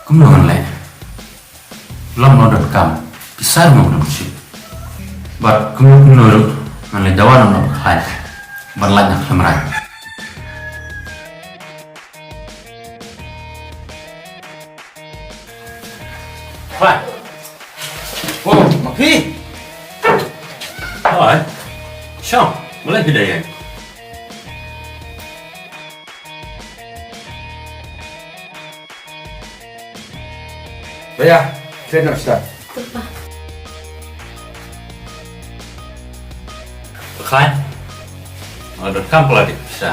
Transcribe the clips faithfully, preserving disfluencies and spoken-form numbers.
Kumno ngan leh? Lym noh donkam pisa ruh ngam don shuh. Bad kumno kumno ruh ngan leit dawa noh na ba khlaiñ ban lait na khlem rai. Khlaiñ. Oh, ma phi. Oi. Shong, balei phi dei ïa? Ba ïa, kren noh sha. Khlaiñ. Nga donkam pala de pisa.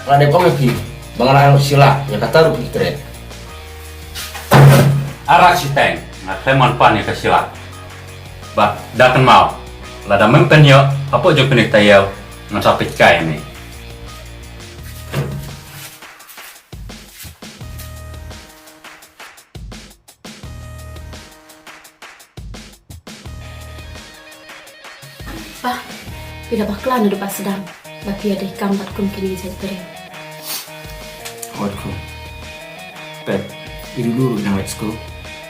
Nga dei ong ïa phi ba nga la ai noh shi lak, ïa kata ruh phi treh. Arak shiteng, nga khlem pan ïa ka shi lak. Bad da kynmaw, lada mem pynïoh hapoh jong kane ka taïew, ngan sa peit kai ïa me. Pa, phi la bakla naduh ba sdang ba phi ïadei kam bad kum kine ki briew. Hooid khun. Pep, i dulu ruh nang leit skul.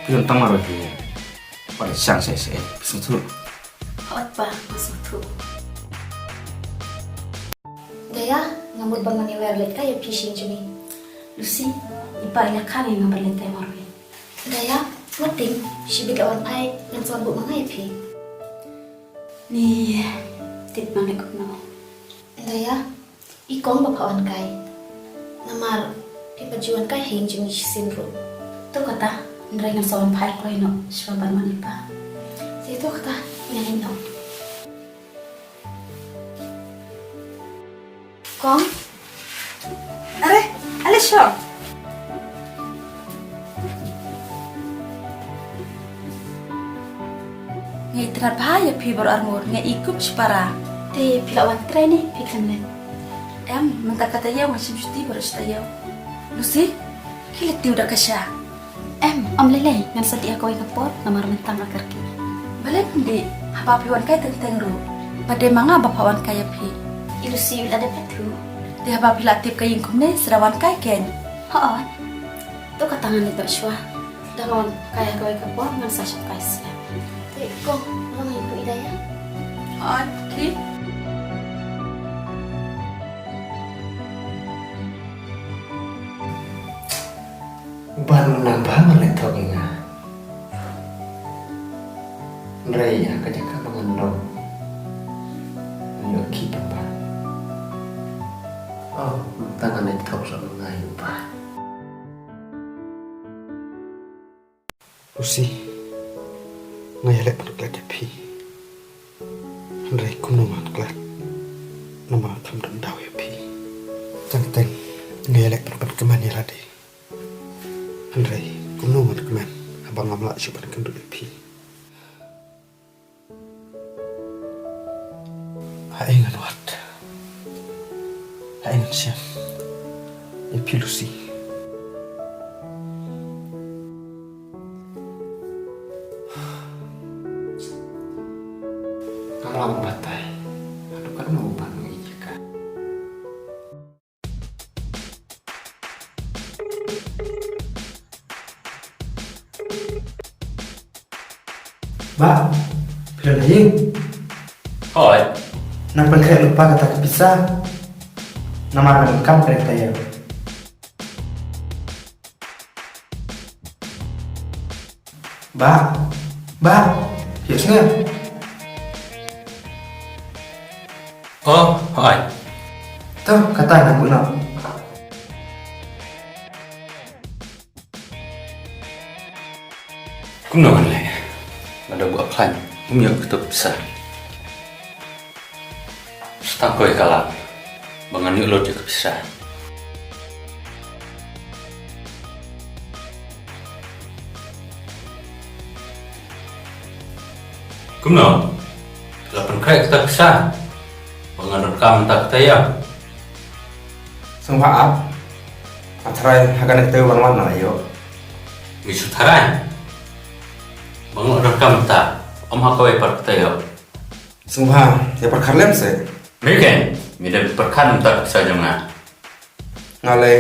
Phi don tang marwei hi. Wat la shang seh seh, phi sngewthuh. Hooid pa, nga sngewthuh. Daya, nga mut ba ngan ïa wer leit kai ïa phi sha ïing jong ngi. Lucy, i pa i la khang ïa nga ban leit kai marwei. Daya, wat ting, shibit la wan phai, ngan sa wan buh ma nga ïa phi. Ni, tip ma nga kumno. Daya, i kong ba phah wan kai. Namar phi pat ju wan kai ha ïing jong ngi shisien ruh. To kata, hynrei ngan sa wan phai kloi noh shuwa ban wan ïa pa. Te to kata, ngan ïa noh. Kong. Are, ale sho. Nga itynnad bha ïa phi baroh arngut, nga i kum shipara. Te phi la wan trei ne phi khlem leit? Em, mynta ka taïew ngan shim shuti baroh shi taïew. Lucy, khie leit tiew da ka sha. Em, ym lei lei, ngan sa dih ha kawei ka por, namar mynta nga kyrkieh. Balei phin dih, haba phi wan kai teng teng ruh. Pat dei ma nga ba phah wan kai ïa phi. I Lucy u la dep pathu. Te haba phi la tip ka ïing kumne, sa da wan kai kein. Hooid. To kata ngan leit noh shuwa. Da nga wan kai ha kawei ka por, ngan sa shong kai sha. Te kong, long ïa phi i Daya. Hooid, khie. U Bah u nang bha ban leh thok ïa nga. Hynrei ha ka jaka ba ngan long, ngan ïoh ki pynban. Oh, mynta ngan leh thok sha u nai u Bah. Lucy, nga ïaleh ban klet ïa phi. Hynrei kumno ngan klet? Namar nga khlem don daw ïa phi. Teng teng nga ïaleh ban pynkmen ïa lade. Hynrei kumno ngan kmen haba ngam lah shuh ban kynduh ïa phi? Haei ngan wad? Haei ngan shem ïa phi Lucy? Ngam lah ban batai haduh katno ban ïa ka. Bah, phi don ha ïing? Hooid. Nang pynkhreh lypa kata ka pisa. Namar nga donkam kane ka taïew. Bah, bah, ïohsngew. Oh, hooid. To, kata ngan buh noh. Kumno ngan leh? Lada u Bah Khlaiñ um ïoh kato ka pisa. Sa tang kawei ka lad ba ngan ïoh lut ïa ka pisa. Kumno? La pynkhreh kata ka pisa ba ngan donkam mynta ka taïew? Sngewbha ap. Nga tharai ha kane ka taïew ban wan nga la ïoh. Ngi shu tharai ba ngan donkam mynta, ym ha kawei pat ka taïew. Sngewbha ïa pyrkhat lem se. Me kein, me dei pyrkhat mynta ka pisa jong nga. Nga lei,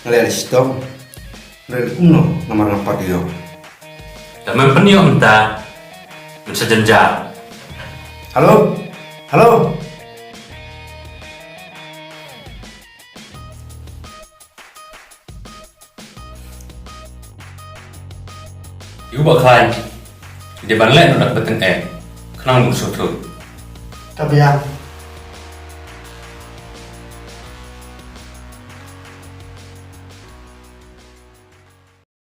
nga lei lei shitom. Re kumno namar nga pat ïoh. Te men pynïoh mynta, men sa jynjar. Halo? Halo? Ïu ba khlaiñ. Dei ban leh noh da ka bteng eh. Khnang ban sngewthuh. Ka biang.